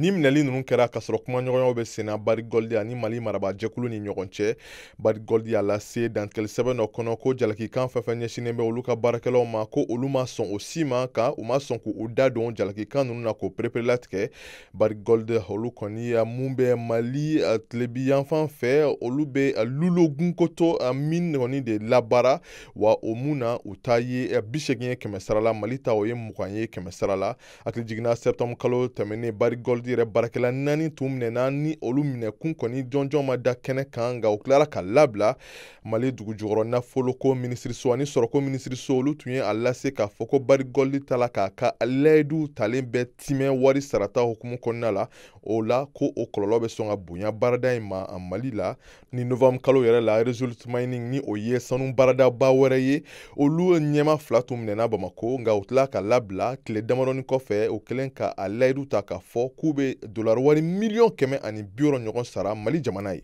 Ni minɛli ninnu kɛra k'a sɔrɔ kumaɲɔgɔnyaw bɛ senna Barrick Gold ani Mali marabaajɛkulu ni ɲɔgɔn cɛ. Barrick Gold y'a lase dantigɛli sɛbɛn dɔ kɔnɔ ko jalakikan fɛn fɛn ɲɛsinnen bɛ olu ka baarakɛlaw ma, ko olu ma sɔn o si ma, ka u ma sɔn k'u da don jalakikan ninnu na k'o pereperelatigɛ. Barrick Gold olu kɔni mun bɛ Mali tilebi yanfan fɛ, olu bɛ Loulo-Gounkoto mine kɔni de labaara, wa o mun na u ta ye 80 ye 100 sara la, Mali ta o ye 20 ye 100 sara la. Hakili jiginna septembre kalo tɛmɛnen, Barrick Gold yɛrɛ baarakɛla 4 tun minɛna, ni olu minɛkun kɔni jɔnjɔn ma da kɛnɛ kan, nka u tilara ka labila. Mali dugujukɔrɔ nafoloko minisiriso ani sɔrɔko minisiriso olu tun ye a lase k'a fɔ ko Barrick Gold ta la k'a ka layidu talen bɛɛ timɛ wari sarata hukumu kɔnɔna la. O la ko o kɔlɔlɔ bɛ sɔn ka bonya baarada in ma Mali la. Ni novembre kalo yɛrɛ la, Resolute Mining ni o ye sanu baaradaba wɛrɛ ye, olu ɲɛma 2 tun minɛna Bamako, nka u tila ka labila tile damadɔni kɔfɛ, u kɛlen ka a layidu ta k'a fɔ k'u bɛ dolari wari miliyɔn 160 ɲɔgɔn sara Mali jamana ye.